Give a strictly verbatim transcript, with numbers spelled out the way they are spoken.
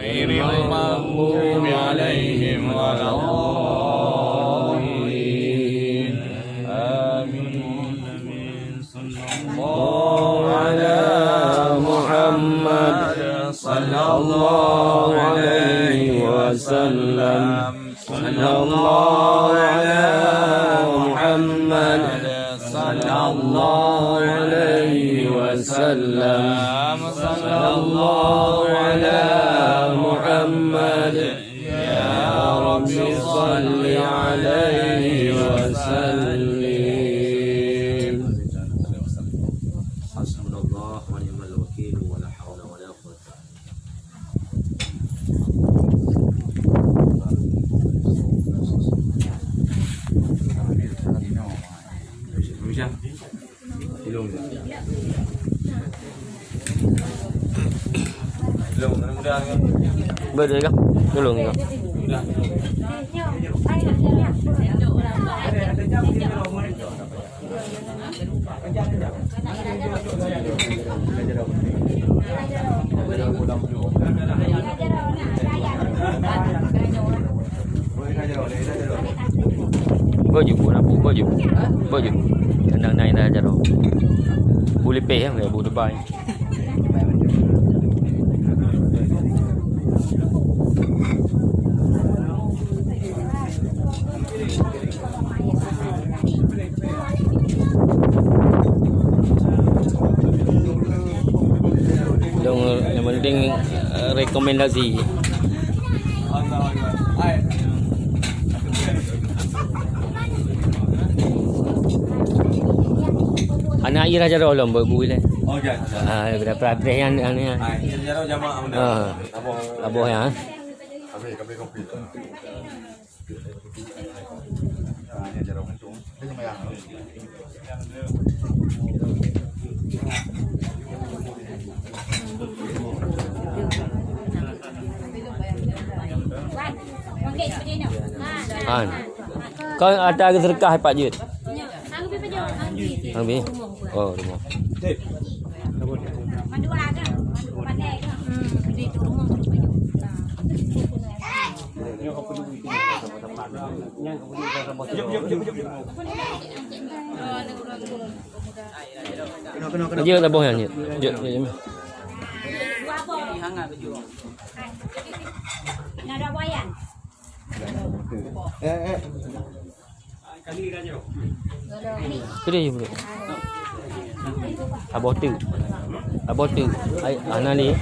غير المغضوب عليهم ولا الضالين. آمين. صلى الله على محمد، صلى الله عليه وسلم. صلى الله على محمد، صلى الله عليه وسلم. صلى الله على محمد. يا رب صل عليه وسلم. حسبنا الله ونعم الوكيل ولا حول ولا قوة. Boleh juga. Tolong juga. Baju pun apa baju? Baju. Tendang naik dah jarum. Boleh peh ya, boleh buy. Dong, yang penting, eh, rekomendasi. Anak ayah raja roh lom buat bui leh. Oh, ya. Ah, berapa belas yang anu ya. Ah, ya, ya, jamaah. Ah. Apa? Apa ya? Kami, kami kopi. Han. Kau ada ke sedekah Pak Jud? Habis? Oh, rumah. Jeuet lah boh nyan, jeuet. Jeuet, jeuet, jeuet. Keudeh je, bro. Aboh tu. Aboh tu. Ai, ana ni.